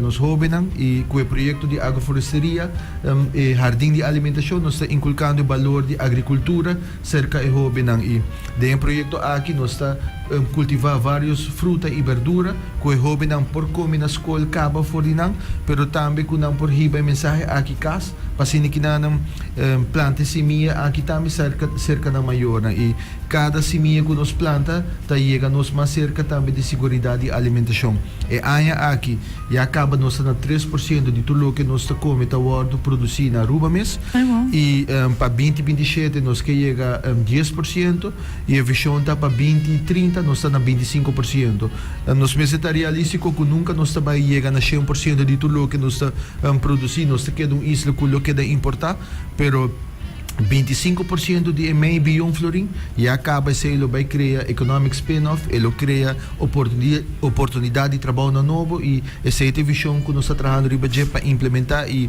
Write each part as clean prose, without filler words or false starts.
nos hóbennan i ku e proyekto di agroforesteria, e hardin di alimentashon, nos ta inkulkando e balor di agrikultura serka e hóbennan. I den e proyekto aki nos ta kultivá vários fruta i bèrdura ku e hóbennan por kome na skol kaba for di nan, pero tambe ku nan por hiba e mensahe aki kas pa asina ki nan planta e simia aki tambe serka nan mayornan. I Kada simia ku nos planta ta yega nos mas serka tambe di siguridat di alimentashon. E aña aki ya kaba nos ta na 3% di tur loke nos ta kome ta wòrdu produsí na Aruba mes i pa 2027 nos ke yega 10% i e vishon ta pa 2030 nos ta na 25%. Nos mester ta realístiko ku nunka nos ta bai yega na 100% di tur loke nos ta produsí. Nos ta keda un isla ku lo keda importá pero. 25% di e mei biyon florin, ya kaba esei lo bai krea economic spin-off, e lo krea oportunidat di trabounan nobo i esei ta e vishon ku nos ta trahando riba dje pa implementá i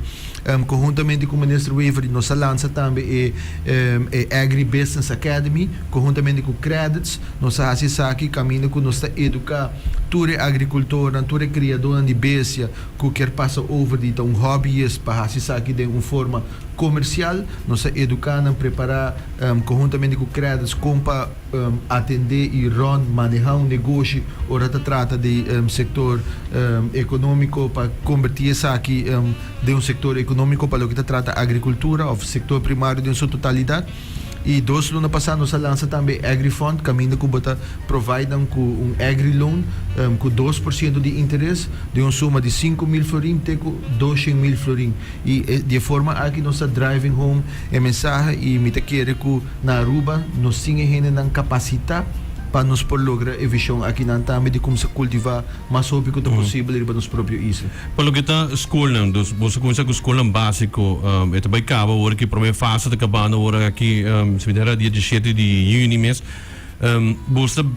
konhuntamente ku Minister Wever nos a lansa tambe e e Agri Business Academy konhuntamente ku Credits nos a hasi esaki kaminda ku nos ta eduká tur e agrikultornan, tur e kriadónan di bestia ku kier pasa over di ta un hobbyist pa hasi esaki den un forma Komersial, nos a eduká nan, prepará konhuntamente ku Credits kon pa atendé i rònt manehá un negoshi ora ta trata di sektor ekonómiko pa kombertí esaki den un sektor ekonómiko pa loke ta trata agrikultura òf sektor primario den su totalidat. I dos luna pasá nos a lansa tambe e AgriFund kaminda ku bo ta provide nan ku un AgriLoan ku 2% di interes den un suma di 5000 florin te ku 200.000 florin. I di e forma aki nos ta driving home e mensahe i mi ta kere ku na Aruba nos tin e hendenan kapasitá pa nos por logra e vishon akinan tambe di kumsa kultivá mas hopi ku ta posibel riba nos propio isla. Pa loke ta skolnan, dus boso kuminsá ku skolnan básiko, e ta bai kaba awor ki promé fase ta kabando awor aki, si mi ta hera dia 17 di yüni mes. Boso ta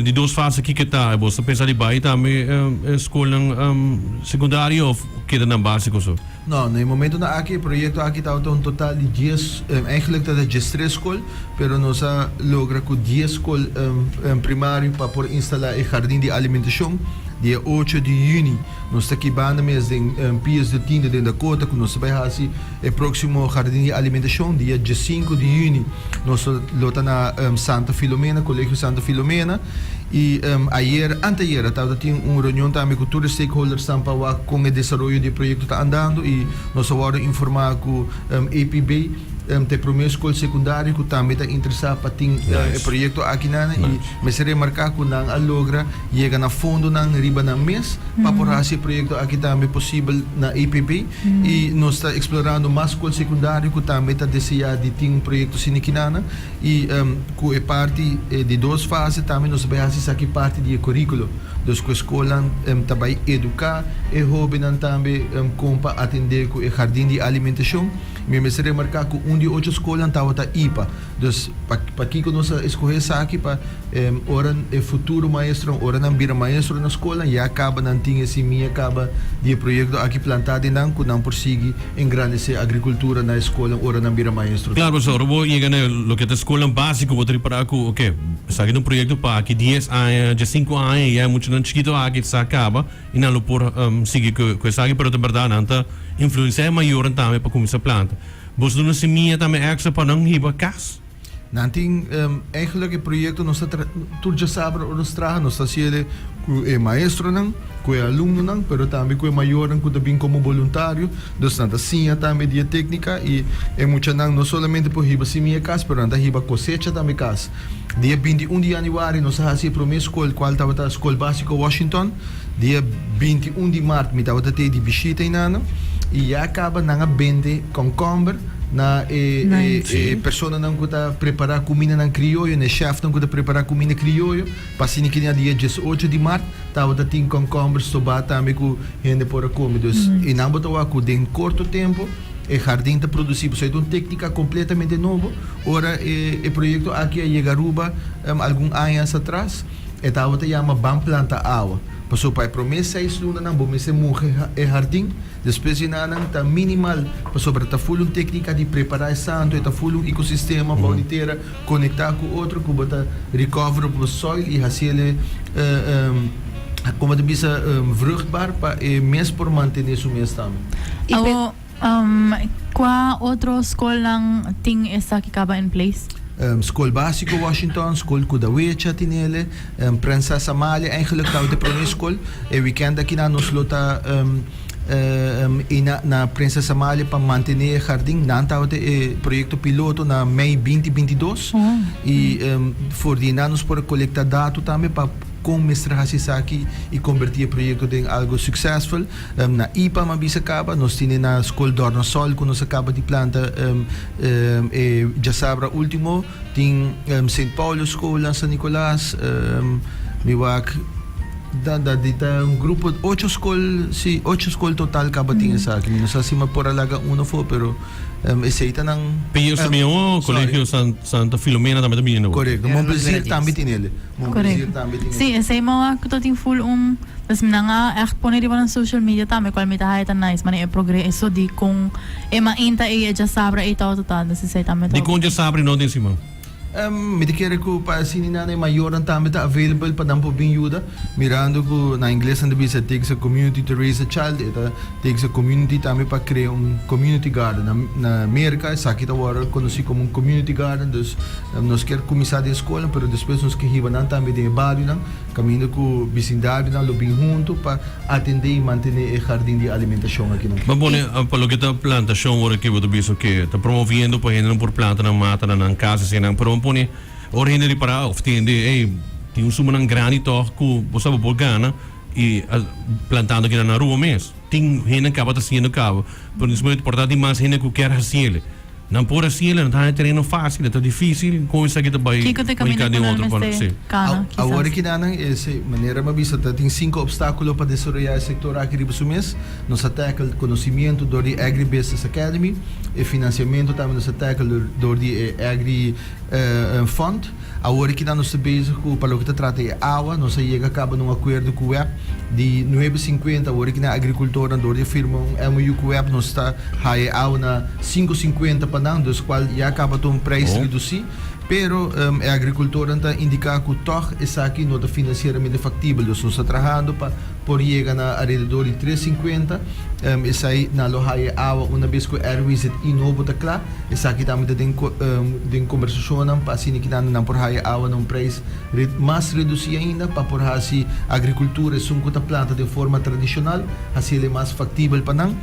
di dos fase kiko ta? Boso ta pensa di bai tambe e skolnan sekundario of keda nan básiko so? No, na e momentonan aki e proyekto aki tabata un total di dies, eigenlijk tabata 13 skol, pero nos a logra ku 10 skol primario pa por instalá e hardin di alimentashon. Dia 8 di yüni nos ta aki banda mes den Pies de Tiende den Dakota ku nos ta bai hasi e próksimo hardin di alimentashon. Dia 15 di yüni Nos lo ta na Santa Filomena, Colegio Santa Filomena, y ayer, anteayer, tabata tin un reunion tambe cu tur e stakeholdersnan pa wak con e desaroyo di e proyecto ta andando y nos a wordo informa cu APB ta e prome scol secundario cu tambe ta interesa pa tin e proyecto aki nan y mester remarca cu nan a logra yega na fondonan riba nan mes pa por haci e proyecto aki tambe posibel na APB. I nos ta eksplorando mas skol sekundario ku tambe ta deseá di tin un proyekto sinikinana. I ku e parti di dos fase tambe nos ta bai hasi esaki parti di e kuríkulo. Dus ku e skolnan ta bai eduká e hóbennan tambe kon pa atendé ku e hardin di alimentashon. Mi mester remarká ku un di ocho skolnan tabata ipa. Dus pakiko nos a eskohé esaki? Pa ora e futuro maestronan, ora nan bira maestro na skolnan, ya kaba nan tin e simia kaba di e proyekto aki plantá den nan ku nan por sigui engrandesé agrikultura na e skolnan ora nan bira maestro. Klaro, pasobra ora bo yega na loke ta skolnan básiko bo ta ripará ku oke, esaki ta un proyekto pa aki dies aña, diesinku aña i ya e muchanan chikito aki sa kaba i nan lo por sigui ku esaki, pero ta bèrdat nan ta influensiá e mayornan tambe pa kuminsá planta. Boso duna simia tambe èkstra pa nan hiba kas? Nan tin eigenlijk e proyecto nos ta tra tur djasabra ora nos traha nos ta haciele cu e maestronan, cu e alumnonan, pero tambe cu e mayornan cu ta bin como boluntario. Dus nan ta siña tambe di e tecnica y e muchanan no solamente por hiba simia cas, pero nan ta hiba cosecha tambe cas. Dia 21 di januari nos a haci e prome scol cual tabata Scol Basico Washington. Dia 21 di maart mi tabata tey di bishita eynana y ya caba nan a bende concomber na e e personanan cu ta prepara cumindanan crioyo, na e chefnan cu ta prepara cuminda crioyo, pa asina ki na dia 18 di maart tabata tin concomber stoba tambe cu hende por a come. Dus eynan bo ta wak cu den corto tempo e hardin ta produci. Pasobra e ta un tecnica completamente nobo. Ora e e proyecto aki a yega Aruba algun añas atras e tabata yama Ban Planta Awa. Pasobra pa e prome seis lunanan bo mester muha e hardin. Despues di nan ta minimal pasobra ta ful un téknika di prepará e santu, e ta ful un ekosistema bou di tera konektá ku otro ku bo ta recover bo soil i hasiel e. Como ta bisa vruchtbaar pa e mes por mantene su mes tambe. Awo, cua otro scolnan tin esaki caba in place? Scol Basico Washington, Scol Kudawecha tin ele, Prinses Amalia eigenlijk tabata e prome scol. E weekend aki nan nos lo ta na Prinses Amalia pa mantene e jardin. Nan tabata e proyecto piloto na mei 2022 y for di nan nos por a colecta dato tambe pa Kon mester hasi esaki i kombertí e proyekto den algu suksesful? Na IPAM a bisa kaba, nos tene na Skol Dornasol ku nos a kaba di planta e djasabra último, tin Sint Paulus School na San Nicolas, mi wak da da di ta un grupo ocho skol, si ocho skol total kaba tin esaki. Mi no sa si mi por a laga uno afó pero. Esey ta nan. Piños ta bini Colegio Santa Filomena tambe ta bini no. Correcto. Mon Plaisir tambe tin ele. Mon Plaisir tambe tin ele. Sí, esey mi wak cu ta tin full un, dus mi nan a echt pone riba nan social media tambe cual mi ta haya ta nice, mane e progreso di con e mainta ey e djasabra ey tawata ta, dus esey tambe ta. Dicon djasabra y no den siman? Mi ta kere ku pa asina nan e mayornan tambe ta available pa nan por bin yuda, mirando ku na ingles nan ta bisa it takes a community to raise a child, e ta takes a community tambe pa krea un community garden. Na na Merka esaki ta wòrdu konosí komo un community garden, dus nos kier kuminsá den skolnan pero despues nos ke hiba nan tambe den e barionan kaminda ku bisindarionan lo bin huntu pa atendé i mantené e hardin di alimentashon akinan. Bo pone pa loke ta plantashon ora ke bo ta bisa ke ta promoviendo pa hendenan por planta nan mata na nan kas asina, pero bo pone ora hende ripará òf tende ey tin un sumanan grandi tòg ku bo sa bo por gana i plantando akinan na Aruba mes. Tin hende kaba ta hasiendo kaba pero nes momento por ta tin mas hende ku kier hasiel. Nan por hasiel, nan ta haña tereno fásil, e ta difísil kon esaki ta bai Kiko ta komuniká kaminda den ku nan otro pa mester sí. kana, kisas? Awor aki nan e manera mi a bisa ta tin sinku opstákulo pa desaroyá e sektor aki riba su mes. Nos a tackle konosimiento dor di Agri Business Academy, e finansiamentu tambe nos a tackle dor di e Agri Fund. Awor aki nan nos ta bezig ku pa loke ta trata e awa, nos a yega kaba na un akuerdo ku web di nuebe sinkuenta, awor aki nan agrikultornan dor di a firma un MOU ku web nos ta haya e awa na sinku sinkuenta pa nan, dus kual ya kaba ta un preis redusí, pero e agrikultornan ta indiká ku tòg esaki no ta finansieramente faktibel, dus nos ta trahando pa por yega na alrededor di tres sinkuenta, esei nan lo haya e awa una bes ku RWZI nobo ta kla. Esaki tambe ta den den kombersashonnan pa asina ki nan por haya awa na un preis mas redusí ainda pa por hasi agrikultura esun ku ta planta den forma tradishonal hasi el e mas faktibel pa nan.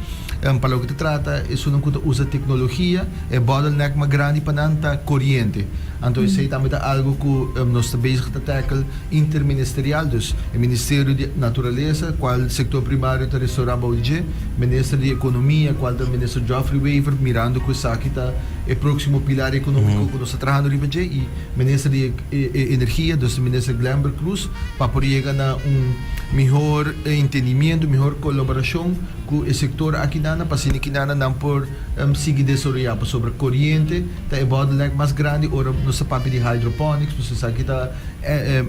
Pa loke ta trata esunnan ku ta usa teknologia e bottleneck mas grandi pa nan ta koriente. Anto esei tambe ta algu ku nos ta bezig ta tackle interministerial, dus e Ministerio di Naturalesa kual sektor primario ta restaurá bou di dje, Minister di Ekonomia kual ta Minister Geoffrey Wever mirando ku esaki ta e próksimo pilar ekonómiko ku nos ta trahando riba dje i Minister di Energia, dus Minister Glenbert Croes pa por yega na un mihor entendimiento, mihor kolaborashon ku e sektor akinana pa asina kinana nan por sigui desaroyá pasobra koriente ta e bottleneck mas grandi ora nos ta papia di hydroponics pasobra esaki ta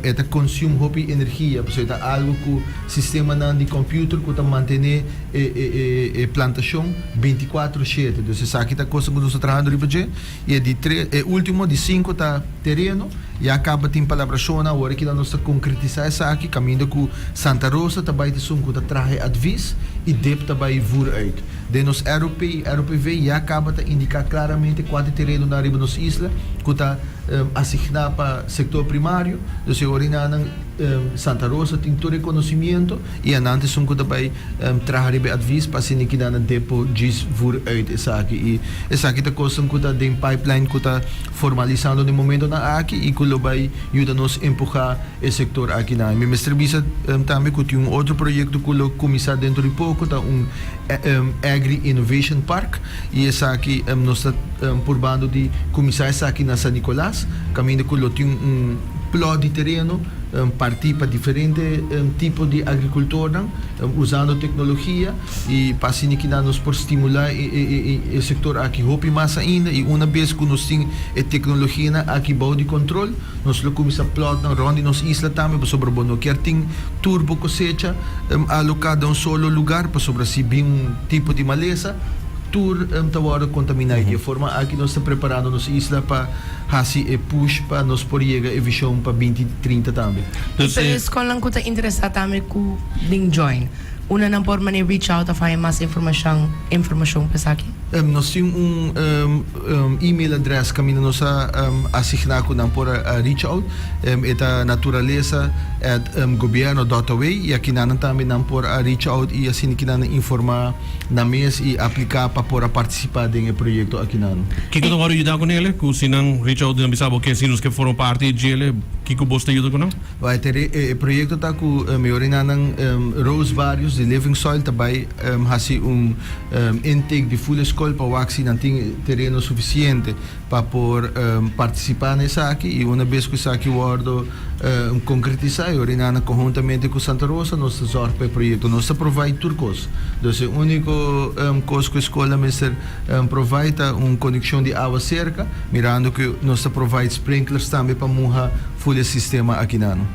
e ta consume hopi energia pasobra e ta algo cu sistemanan di computer cu ta mantene e e e plantacion binticuatro shete dus esaki ta cosa cu nos ta trahando riba dje y e di tres e ultimo di cinco ta tereno ya caba tin palabracionnan awor aki nos ta concretisa esaki caminda cu Santa Rosa ta bay ta esun cu ta traha e advies y dip ta bay voer uit. Den nos ROP i ROPV ya kaba ta indiká klaramente kua ta e terenonan riba nos isla ku ta asigná pa sektor primario. Dus e orinanan Santa Rosa tin tur e konosimiento i anan ta esun ku ta bai traha riba e advis pa asina kina nan depo djis vur uit esaki. I esaki ta kosnan ku ta den pipeline ku ta formalisando den momentonan aki i ku lo bai yuda nos empuhá e sektor akinan. Mi mester bisa tambe ku tin un otro proyekto ku lo kuminsá dentro di poko ta un Agri Innovation Park y esaki nos ta purbando di cuminsa esaki na San Nicolas caminda cu lo tin un plot di tereno parti pa diferente tipo di agricultornan usando tecnologia y pa asina kinan nos por stimula e sector aki hopi mas ainda y una bes cu nos tin e tecnologianan aki bao di control Nos lo cuminsa plotnan rond di nos isla tambe pasobra bo no kier tin tur bo cosecha aloca den un solo lugar pasobra si bin un tipo di malesa. Tur ta wordo contamina y di e forma aki nos ta preparando nos isla pa haci e push pa nos por yega e vision pa 2030 tambe. Y pa e scolnan cu ta interesa tambe cu bin join, unda nan por mane reach out of haya mas informacion informacion pa esaki? Nos tin un email address caminda nos a asigna cu nan por a reach out. E ta naturalesa at gobierno dot aw y aki nan tambe nan por a reach out y asina ki nan informa nan mes y aplica pa por a participa den e proyecto akinan. Kiko ta wòrdu yuda ku nele? Ku si nan reach out nan bisa bo ke si nos ke forma parti di djele, kiko bos ta yuda ku nan? Wèl, e proyecto ta ku mayorinanan Rose Barrios di Living Soil ta bai hasi un intake di full e skol pa wak si nan tin tereno suficiente pa por participa na esaki y una bes cu esaki wordo concretisa y ora nan conhuntamente cu Santa Rosa nos ta zorg pa e proyecto. Nos ta provide tur cos. Dus e unico cos cu e scolnan mester provide ta un conexion di awa cerca, mirando cu nos ta provide sprinklers tambe pa muha full e sistema akinan.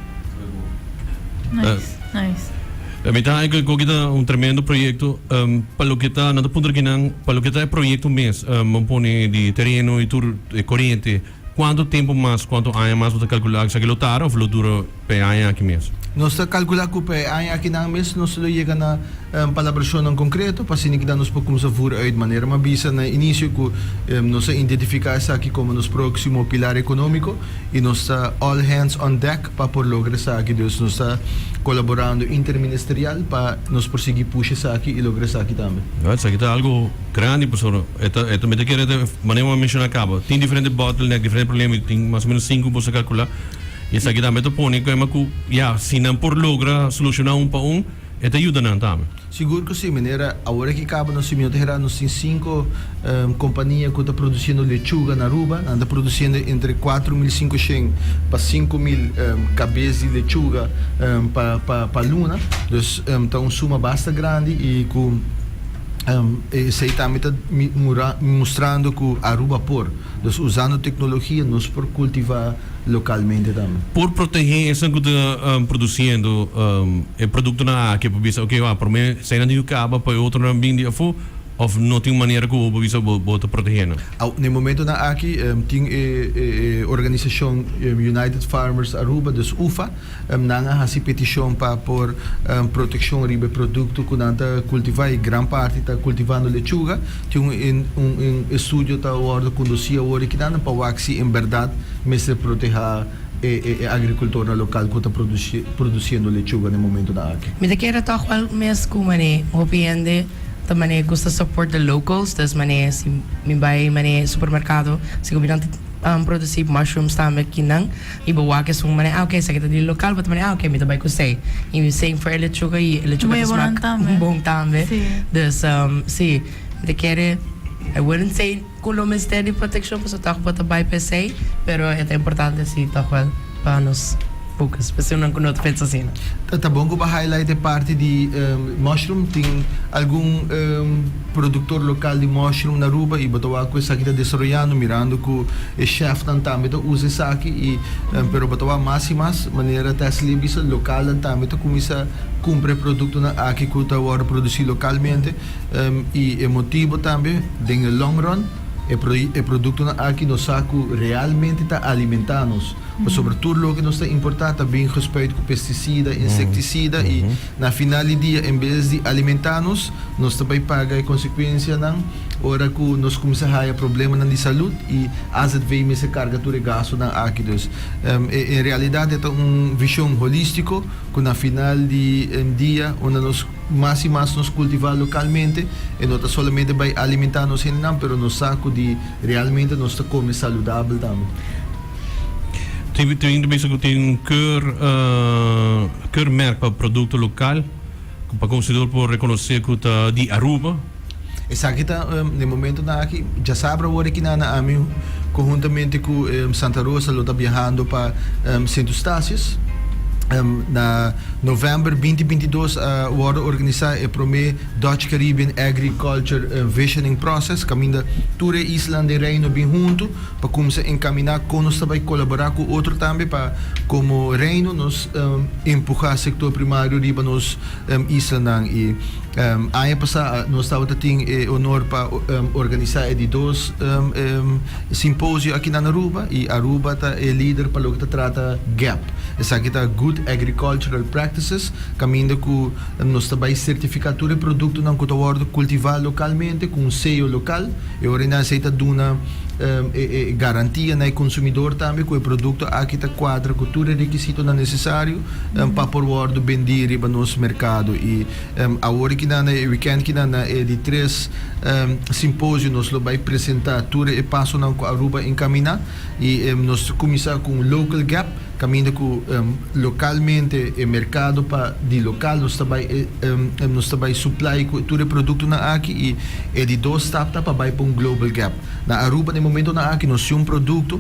Nice, nice. Mi ta haña ku ta un tremendo proyekto pa loke ta, nan ta puntra kinan, pa loke ta e proyekto mes, bo pone di tereno i tur e koriente, kuantu tempu mas, kuantu aña mas bo ta kalkulá esaki lo tarda òf lo dura pa e aña aki mes? Nos ta kalkulá ku pa e aña akinan mes nos lo yega na palabrashonnan konkreto pa asina kinan nos por kumsa voer uit. Manera mi a bisa na inisio ku nos a identifiká esaki komo nos próksimo pilar ekonómiko i nos ta all hands on deck. Pa por logra esaki dus nos ta colaborando interministerial pa nos por sigui pusha esaki y logra esaki tambe. Well, esaki ta algo grandi pasobra e ta e ta mi ta kere ta manera bo a menciona caba tin diferente bottleneck diferente problema y tin mas o menos sinku bo sa calcula y esaki tambe ta pone cu cu ya si nan por logra soluciona un pa un e ta yuda nan tambe. Sigur ku si, manera awor aki kaba nos tin mihor nos tin sinku kompania ku ta produsiendo lechuga na Aruba, nan ta produsiendo entre 4500 pa 5000 kabes di lechuga pa pa luna, dus ta un suma basta grandi i ku esei tambe ta mustrando ku Aruba por, dus usando teknologia nos por kultiva localmente tambe. Por protege esnan cu ta produciendo e productonan aki pa bisa ok wak prome eseinan tin cu caba pa e otronan bin di afo of no tin un manera cu bo bisa bo ta protege nan? Aw, na e momentonan aki tin e e organisacion United Farmers Aruba, dus UFA, nan a haci peticion pa por proteccion riba e producto cu nan ta cultiva y gran parti ta cultivando lechuga. Tin un un estudio ta wordo conduci awor aki nan pa wak si en berdad mester proteha e e agricultornan local cu ta produciendo lechuga na e momentonan aki. Mi ta kere toch wel mes cu mane hopi hende ta mane gusta support the locals, dus mane si mi bay mane supermercado si cu mi nan ta produci mushrooms tambe kinan y bo wak esun mane ah ok esaki ta di local bo ta mane ah ok mi ta bay cu esey y same for e lechuga y e lechuga ta smaak bon tambe dus si mi ta kere I wouldn't say cu lo mester di proteccion pasobra toch bo ta bay pa esey pero e ta importante si toch wel pa nos focus pa esunnan cu no ta pensa asina. Ta bon cu bo highlight e parti di mushroom tin algun productor local di mushroom na Aruba y bo ta wak cu esaki ta desaroyando mirando cu e chefnan tambe ta usa esaki y pero bo ta wak mas y mas manera Teslie a bisa localnan tambe ta cuminsa cumpra e productonan aki cu ta wordo produci localmente y e motibo tambe den e long run e e productonan aki nos sa cu realmente ta alimenta nos pasobra tur loke nos ta importa ta bin gespuit cu pesticida, insecticida y na final di dia en bes di alimenta nos, nos ta bay paga e consecuencianan ora cu nos cuminsa haya problemanan di salud y AZV mester carga tur e gastonan aki. Dus en realidad e ta un vision holistico cu na final di dia unda nos mas y mas nos cultiva localmente e no ta solamente bay alimenta nos hendenan pero nos sa cu di realmente nos ta come saludabel tambe. Tin tin ta bisa cu tin un keur keurmerk pa producto local cu pa consumidor por reconoce cu ta di Aruba. Esaki ta den momentonan aki djasabra awor aki nan na ami conhuntamente cu Santa Rosa lo ta biahando pa Sint Eustatius. Na november 2022 a wordo organisa e prome Dutch Caribbean Agriculture Visioning Process caminda tur e islanan den Reino bin hunto pa kumsa enkaminá kon nos ta bai kolaborá ku otro tambe pa komo Reino nos empuhá sektor primario riba nos islanan. I Aña pasá nos tabata tin e honor pa organisá e di dos simposio aki na Aruba i Aruba ta e lider pa loke ta trata GAP. Esaki ta Good Agricultural Practices, kaminda ku nos ta bai sertifiká tur e produktonan ku ta wòrdu kultivá lokalmente ku un seyo lokal. E ora einan esei ta duna e garantia na e konsumidor tambe ku e produkto aki ta kuadra ku tur e rekisitonan nesesario pa por wòrdu bendí riba nos merkado. I awor kinan na e wikènt kinan na e di tres simposio nos lo bai presentá tur e pasonan ku Aruba a enkaminá i nos ta kuminsá ku un local gap kaminda ku lokalmente e merkado pa di lokal nos ta bai nos ta bai supply ku tur e produktonan aki i e di dos stap ta pa bai pa un global gap. Na Aruba na e momentonan aki nos tin un produkto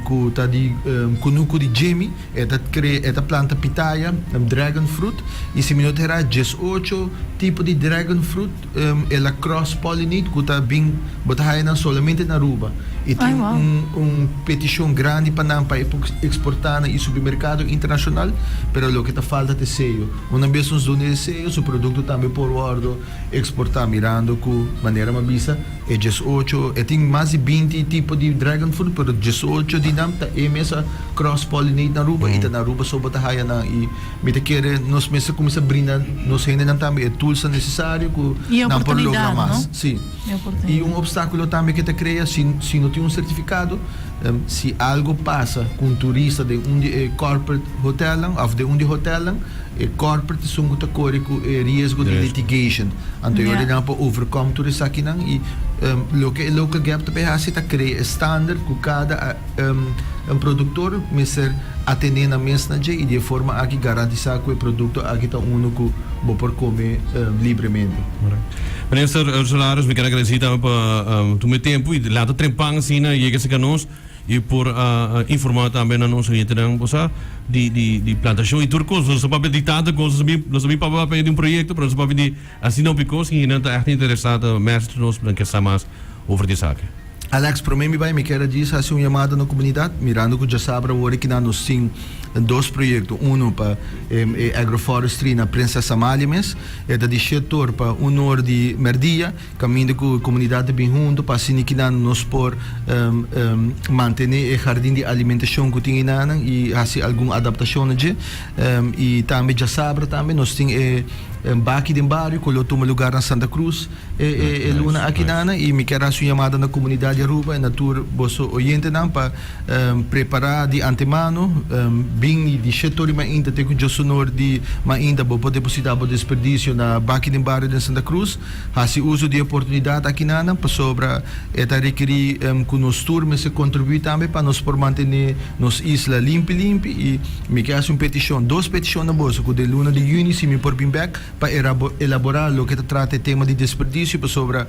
ku ta di kunuku di Jimmy. E ta kre, e ta planta pitaya, dragon fruit, i si mi no ta hera diesocho tipo di dragon fruit el a cross pollinate ku ta bin, bo ta haya nan solamente na Aruba. I tin un un petishon grandi pa nan pa e por eksportá nan i subi merkado internashonal, pero loke ta falta ta e seyo. Una bes nos duna e seyo, su produkto tambe por wòrdu eksportá, mirando ku manera mi a bisa e diesocho, e tin mas di 20 tipo di dragon fruit, pero 18 di nan ta e mes a cross pollinate na Aruba y ta na Aruba so bo ta haya nan y mi ta kere nos mester cuminsa brinda nos hendenan tambe e toolsnan necesario cu Y nan por logra oportunidad, mas. no? Si. E Y oportunidad. un obstaculo tambe ke ta crea si si no tin un certificado, si algo pasa cu un turista den un di e corporate hotelnan of den un di hotelnan, e corporate esun cu ta core cu e riesgo di Riesgo. litigation. Anto e Ja. ora nan por overcome tur esakinan y loke e local gap ta bay haci ta crea e standard cu cada Un produktor mester atené nan mes na dje i di e forma aki garantisá ku e produkto aki ta unu ku bo por kome libremente. Minister Ursularis, mi ker agradesí tambe pa tuma e tempu i lata trempan asina yega serka nos i por a informá tambe na nos oyentenan bo sa di di plantashon i tur kos. Nos ta papia di tantu kos, nos ta bin papia di un proyekto pero nos ta papia di asina hopi kos i nan ta ègt interesá ta mester nos nan ke sa mas over di esaki. Alex, prome mi bai mi kier a djis hasi un yamada na komunidat, mirando ku djasabra awor aki nan nos tin dos proyekto, uno pa e agroforestry na Prinses Amalia mes, e ta di shet or pa un or di merdia, kaminda ku e komunidat ta bin hunto pa asina ki nan nos por mantene e hardin di alimentashon ku tin enanan i hasi algun adaptashon na dje. I tambe djasabra tambe nos tin e baki den bario ku lo tuma lugar na Santa Cruz. E luna aki nana y mi kier haci un yamada na comunidad di Aruba y na tur boso oyentenan pa prepara di antemano bin di shete ora di mainta te cu djosunor di mainta bo por deposita bo desperdicio na Baki den Bario den Santa Cruz. Haci uso di e oportunidad aki nana pasobra e ta rekeri cu nos tur mester contribui tambe pa nos por mantene nos isla limpi limpi y mi kier haci un peticion, dos peticion na boso cu den luna di juni si mi por bin bek pa elaborá loke ta trata e tema di desperdisio pasobra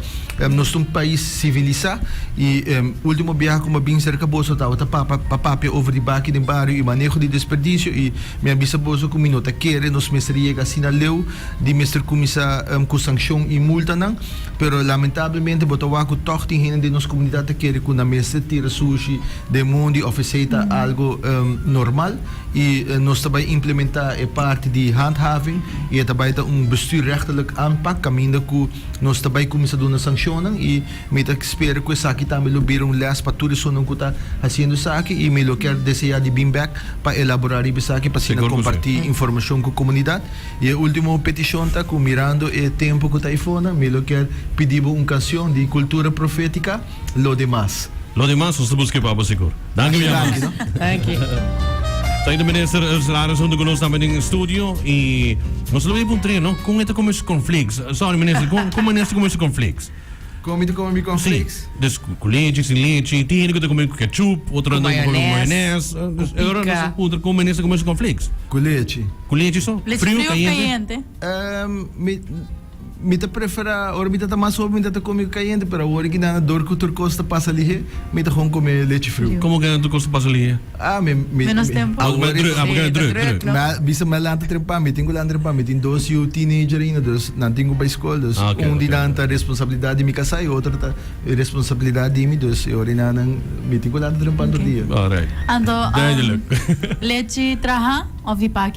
nos ta un pais sivilisá i último biaha ku mi a bin serka boso tabata pa pa papia over di baki den bario i maneho di desperdisio i mi a bisa boso ku mi no ta kere nos mester yega asina leu di mester kuminsá ku sankshon i multanan pero lamentablemente bo ta wak ku tòg tin hende den nos komunidat ta kere ku nan mester tira sushi den mondi òf esei ta algu normal. I nos ta bai implementá e parti di handhaving i e ta bai ta un bestuurrechtelijk aanpak kaminda ku nos ta bai kuminsá duna sankshonnan i mi ta spera ku esaki tambe lo bira un lès pa tur esunnan ku ta hasiendo esaki i mi lo kier deseá di bin bèk pa elaborá riba esaki pa asina kompartí informashon ku komunidat. I e último petishon ta ku mirando e tempu ku ta eifonan mi lo kier pidi bo un kanshon di Cultura Profética. Lo demas. Lo demas nos ta buska e papa sigur. Danki mi Danki no. Danki. Sa de minister Ursularis hunto cu nos tambe den studio y nos lo bay puntra no con e ta come su cornflakes. Sorry minister, con con minister come su cornflakes? Con mi ta come mi cornflakes? Si, dus cu leche, sin leche, tin hende cu ta come cu ketchup, otro Cu ta come cu mayones, mayones. Dus cu ahora nos pica. puntra con minister come su cornflakes. Cu leche. Cu leche so? Leche Frio, frio of cayente? cayente? Mi Mi ta prefera, ora mi ta ta mas hopi mi ta ta come cayente, pero awor ki nan dor cu tur cos ta pasa lihe, mi ta gewoon come lechi friu. Como que tur cos ta pasa lihe? Ah, mi, mi, Menos mi, tempo. awor Ah, druk, ah, porque druk, druk. Mi a bisa mi a lanta trempan, mi tin cu lanta trempan, mi tin dos yu teenager ainda, dus nan tin cu bay scol, dus Ah, ok, un di ok, nan ok. ta responsabilidad di mi casa y otro ta responsabilidad di mi, dus e ora nan nan mi tin cu lanta trempan tur Ok. dia. Alright. Anto, Duidelijk. lechi traha of di paki?